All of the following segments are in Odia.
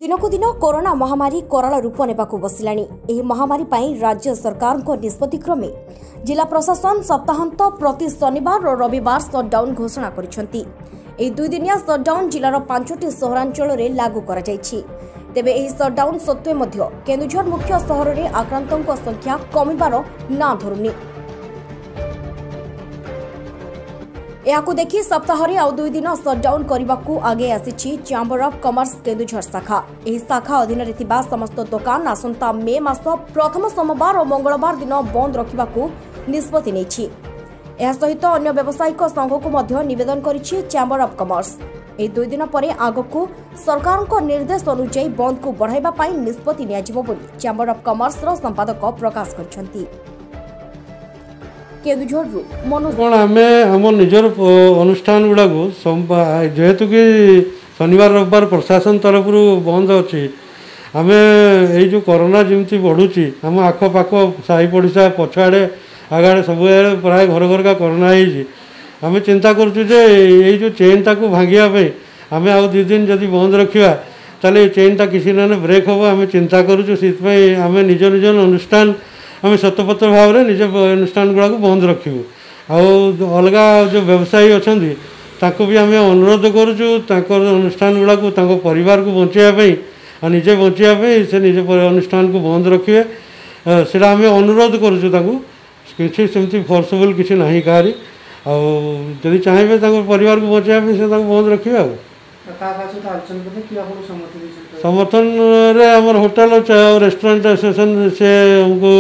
ଦିନକୁ ଦିନ କରୋନା ମହାମାରୀ କରାଳ ରୂପ ନେବାକୁ ବସିଲାଣି। ଏହି ମହାମାରୀ ପାଇଁ ରାଜ୍ୟ ସରକାରଙ୍କ ନିଷ୍ପତ୍ତି କ୍ରମେ ଜିଲ୍ଲା ପ୍ରଶାସନ ସପ୍ତାହାନ୍ତ ପ୍ରତି ଶନିବାର ଓ ରବିବାର ସଟ୍ଡାଉନ୍ ଘୋଷଣା କରିଛନ୍ତି। ଏହି ଦୁଇଦିନିଆ ସଟ୍ଡାଉନ୍ ଜିଲ୍ଲାର 5ଟି ସହରାଞ୍ଚଳରେ ଲାଗୁ କରାଯାଇଛି। ତେବେ ଏହି ସଟ୍ଡାଉନ୍ ସତ୍ତ୍ୱେ ମଧ୍ୟ କେନ୍ଦୁଝର ମୁଖ୍ୟ ସହରରେ ଆକ୍ରାନ୍ତଙ୍କ ସଂଖ୍ୟା କମିବାର ନାଁ ଧରୁନି। ଏହାକୁ ଦେଖି ସପ୍ତାହରେ ଆଉ 2 ଦିନ ସଟ୍ଡାଉନ୍ କରିବାକୁ ଆଗେଇ ଆସିଛି ଚାମ୍ବର ଅଫ୍ କମର୍ସ କେନ୍ଦୁଝର ଶାଖା। ଏହି ଶାଖା ଅଧୀନରେ ଥିବା ସମସ୍ତ ଦୋକାନ ଆସନ୍ତା ମେ ମାସ ପ୍ରଥମ ସୋମବାର ଓ ମଙ୍ଗଳବାର ଦିନ ବନ୍ଦ ରଖିବାକୁ ନିଷ୍ପତ୍ତି ନେଇଛି। ଏହା ସହିତ ଅନ୍ୟ ବ୍ୟବସାୟିକ ସଂଘକୁ ମଧ୍ୟ ନିବେଦନ କରିଛି ଚାମ୍ବର ଅଫ୍ କମର୍ସ। ଏହି 2 ଦିନ ପରେ ଆଗକୁ ସରକାରଙ୍କ ନିର୍ଦ୍ଦେଶ ଅନୁଯାୟୀ ବନ୍ଦକୁ ବଢ଼ାଇବା ପାଇଁ ନିଷ୍ପତ୍ତି ନିଆଯିବ ବୋଲି ଚାମ୍ବର ଅଫ୍ କମର୍ସର ସମ୍ପାଦକ ପ୍ରକାଶ କରିଛନ୍ତି। କେନ୍ଦୁଝରରୁ ମନୋଜ। କ'ଣ ଆମେ ଆମ ନିଜର ଅନୁଷ୍ଠାନ ଗୁଡ଼ାକୁ, ଯେହେତୁ କି ଶନିବାର ରବିବାର ପ୍ରଶାସନ ତରଫରୁ ବନ୍ଦ ଅଛି, ଆମେ ଏଇ ଯେଉଁ କରୋନା ଯେମିତି ବଢ଼ୁଛି, ଆମ ଆଖପାଖ ସାହି ପଡ଼ିଶା ପଛଆଡ଼େ ଆଗଆଡ଼େ ସବୁଆଡ଼େ ପ୍ରାୟ ଘର ଘରକା କରୋନା ହେଇଛି। ଆମେ ଚିନ୍ତା କରୁଛୁ ଯେ ଏଇ ଯେଉଁ ଚେନ୍ଟାକୁ ଭାଙ୍ଗିବା ପାଇଁ ଆମେ ଆଉ 2 ଦିନ ଯଦି ବନ୍ଦ ରଖିବା, ତାହେଲେ ଏ ଚେନ୍ଟା କିଛି ନହେଲେ ବ୍ରେକ୍ ହେବ, ଆମେ ଚିନ୍ତା କରୁଛୁ। ସେଥିପାଇଁ ଆମେ ନିଜ ନିଜ ଅନୁଷ୍ଠାନ ଆମେ ଶତପତ୍ର ଭାବରେ ନିଜ ଅନୁଷ୍ଠାନ ଗୁଡ଼ାକୁ ବନ୍ଦ ରଖିବୁ। ଆଉ ଅଲଗା ଯେଉଁ ବ୍ୟବସାୟୀ ଅଛନ୍ତି, ତାଙ୍କୁ ବି ଆମେ ଅନୁରୋଧ କରୁଛୁ, ତାଙ୍କର ଅନୁଷ୍ଠାନ ଗୁଡ଼ାକୁ ତାଙ୍କ ପରିବାରକୁ ବଞ୍ଚାଇବା ପାଇଁ ଆଉ ନିଜେ ବଞ୍ଚିବା ପାଇଁ ସେ ନିଜ ଅନୁଷ୍ଠାନକୁ ବନ୍ଦ ରଖିବେ, ସେଇଟା ଆମେ ଅନୁରୋଧ କରୁଛୁ ତାଙ୍କୁ। କିଛି ସେମିତି ଫୋର୍ସବୁଲ୍ କିଛି ନାହିଁ କାହାରି। ଆଉ ଯଦି ଚାହିଁବେ ତାଙ୍କ ପରିବାରକୁ ବଞ୍ଚାଇବା ପାଇଁ, ସେ ତାଙ୍କୁ ବନ୍ଦ ରଖିବେ। ଆଉ ସମର୍ଥନରେ ଆମର ହୋଟେଲ ଆଉ ରେଷ୍ଟୁରାଣ୍ଟ ଆସୋସିଏସନ୍, ସେ ଆମକୁ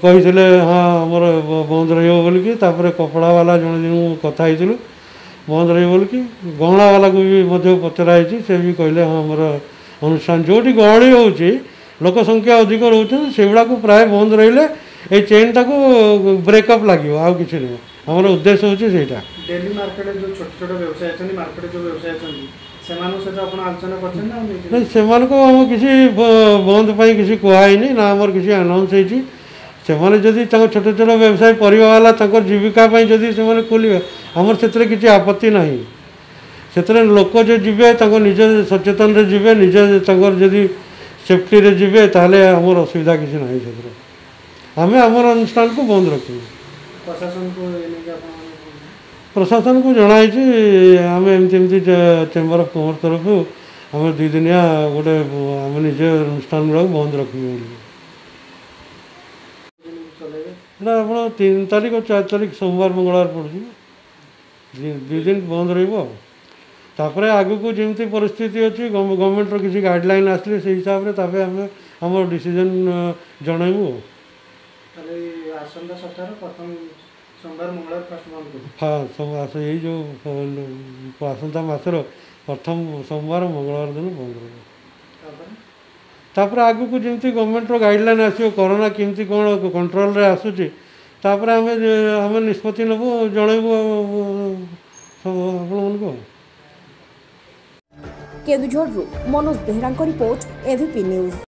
କହିଥିଲେ ହଁ ଆମର ବନ୍ଦ ରହିବ ବୋଲିକି। ତାପରେ କପଡ଼ାବାଲା ଜଣେ ଜଣଙ୍କୁ କଥା ହେଇଥିଲୁ, ବନ୍ଦ ରହିବ ବୋଲିକି। ଗହଣାବାଲାକୁ ବି ମଧ୍ୟ ପଚରା ହେଇଛି, ସେ ବି କହିଲେ ହଁ ଆମର ଅନୁଷ୍ଠାନ ଯେଉଁଠି ଗହଳି ହେଉଛି, ଲୋକ ସଂଖ୍ୟା ଅଧିକ ରହୁଛନ୍ତି, ସେଗୁଡ଼ାକୁ ପ୍ରାୟ ବନ୍ଦ ରହିଲେ ଏଇ ଚେନ୍ଟାକୁ ବ୍ରେକଅପ୍ ଲାଗିବ, ଆଉ କିଛି ନୁହେଁ। ଆମର ଉଦ୍ଦେଶ୍ୟ ହେଉଛି ସେଇଟା। ଡେଲି ମାର୍କେଟରେ ଯେଉଁ ଛୋଟ ଛୋଟ ବ୍ୟବସାୟ ଅଛନ୍ତି, ମାର୍କେଟରେ ଯେଉଁ ବ୍ୟବସାୟ ଅଛନ୍ତି, ସେମାନଙ୍କ ସହିତ ଆପଣ ଆଲୋଚନା କରିଛନ୍ତି ନା? ନାଇଁ, ସେମାନଙ୍କୁ ଆମ କିଛି ବନ୍ଦ ପାଇଁ କିଛି କୁହାହେଇନି, ନା ଆମର କିଛି ଆନାଉନ୍ସ ହେଇଛି। ସେମାନେ ଯଦି ତାଙ୍କ ଛୋଟ ଛୋଟ ବ୍ୟବସାୟ ପରିବାବାଲା ତାଙ୍କର ଜୀବିକା ପାଇଁ ଯଦି ସେମାନେ ଖୋଲିବେ, ଆମର ସେଥିରେ କିଛି ଆପତ୍ତି ନାହିଁ। ସେଥିରେ ଲୋକ ଯେଉଁ ଯିବେ, ତାଙ୍କ ନିଜ ସଚେତନରେ ଯିବେ, ନିଜ ତାଙ୍କର ଯଦି ସେଫ୍ଟିରେ ଯିବେ, ତାହେଲେ ଆମର ଅସୁବିଧା କିଛି ନାହିଁ ସେଥିରେ। ଆମେ ଆମର ଅନୁଷ୍ଠାନକୁ ବନ୍ଦ ରଖିବୁ। ପ୍ରଶାସନକୁ ନେଇକି ଆପଣ? ପ୍ରଶାସନକୁ ଜଣାହେଇଛି। ଆମେ ଏମିତି ଏମିତି ଚେମ୍ବର ଅଫ୍ କମର୍ସ ତରଫରୁ ଆମେ 2 ଦିନିଆ ଗୋଟେ ଆମେ ନିଜ ଅନୁଷ୍ଠାନ ଗୁଡ଼ାକୁ ବନ୍ଦ ରଖିବୁ ବୋଲି। ଏଇଟା ଆପଣ 3 ତାରିଖ 4 ତାରିଖ, ସୋମବାର ମଙ୍ଗଳବାର ପଡ଼ୁଛି, 2 ଦିନ ବନ୍ଦ ରହିବ। ଆଉ ତାପରେ ଆଗକୁ ଯେମିତି ପରିସ୍ଥିତି ଅଛି, ଗଭର୍ଣ୍ଣମେଣ୍ଟର କିଛି ଗାଇଡ଼ଲାଇନ୍ ଆସିଲେ ସେଇ ହିସାବରେ ତାପରେ ଆମେ ଆମର ଡିସିଜନ୍ ଜଣାଇବୁ। ତାହେଲେ ଆସନ୍ତା ସପ୍ତାହର ପ୍ରଥମ ସୋମବାର ମଙ୍ଗଳବାର ଫାଷ୍ଟ ବନ୍ଦ କରିବେ? ହଁ, ଏଇ ଯେଉଁ ଆସନ୍ତା ମାସର ପ୍ରଥମ ସୋମବାର ମଙ୍ଗଳବାର ଦିନ ବନ୍ଦ ରହିବ। ତାପରେ ଆଗକୁ ଯେମିତି ଗଭର୍ଣ୍ଣମେଣ୍ଟର ଗାଇଡ଼ଲାଇନ୍ ଆସିବ, କରୋନା କେମିତି କ'ଣ କଣ୍ଟ୍ରୋଲରେ ଆସୁଛି, ତାପରେ ଆମେ ନିଷ୍ପତ୍ତି ନେବୁ, ଜଣାଇବୁ ସବୁ ଆପଣମାନଙ୍କୁ। କେନ୍ଦୁଝରରୁ ମନୋଜ ବେହେରାଙ୍କ ରିପୋର୍ଟ, ଏଭିପି ନ୍ୟୁଜ୍।